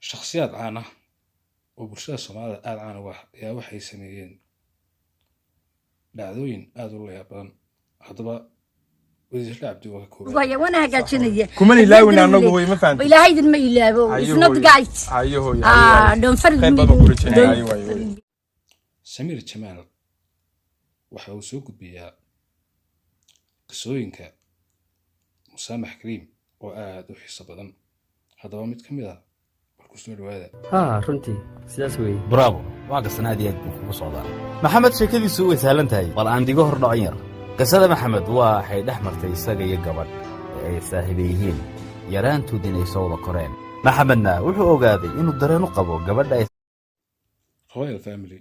Shakhsiyaad caan ah oo bulshada Soomaalida aada caan uga ah ayaa waxay sameeyeen dhacdooyin aada u layaab badan. Haddaba Wasiirle Cabdi waa ka kooban. Waya wana hagaajinaya. Kumana ilaawin annagu, hooyo, ma fahanti? Ilaahay idinma ilaabo. Hayo, It's not hooyo. Guys. Hayo, hooyo. Ah, don't forget. Khayr badan ku rajaynaya. Hayo, waayo, hooyo. Samiir Jamaal waxa uu soo gudbiyaa qisooyinka Musaamax Kariim oo aada u xiiso badan. Haddaba mid ka mid ah bal ku soo dhawaada. Haa, runtii sidaas weeye. Bravo, waa gasan, aad iyo aad buu kugu socdaa. Maxamed sheekadiisu way sahlan tahay, bal aan digo hor dhacin yar. Qisada Maxamed waxay dhex martay isaga iyo gabadh ee ay saaxiiba yihiin, yaraantood inay soo wada koreen. Maxamedna wuxuu ogaaday inuu dareen u qabo gabadha ay Royal Family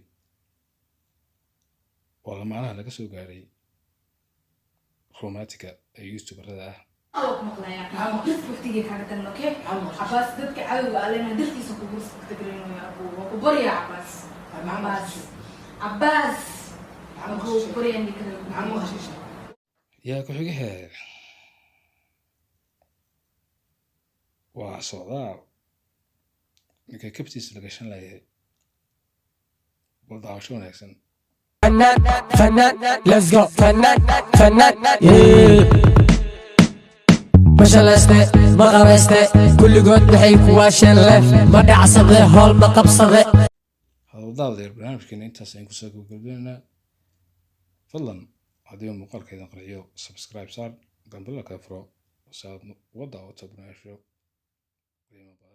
waa lamaanaha laga soo gaaray romantica ee youtuberada ah. Waqtigii kaaga daran, okay Cabaas, dadka cadowga alena dartiisa kugu respect gareynaya. Abuu, waa ku baryaa Cabaas, Cabaas, Cabaas, abuu, ku baryaa ninka. Yaa ku-xigahe waa socdaal ninka kabtiisa la gashan layahay. Bal daawasho wanaagsan. فنان فنان، let's go، فنان فنان، yeah. Ma shalayste, ma qabayste, kulligood waxay ku waasheen leef, ma dhacsade, howl ma qabsade. Hadaba daawadayaal, barnaamijkeena intaas ayaan kusoo gabagabeynaynaa. Fadlan haddii uu muuqaalka idin qanciyo, subscribe saar, gambalada kala furo si aad uga daawato barnaamijyo qiimo badan.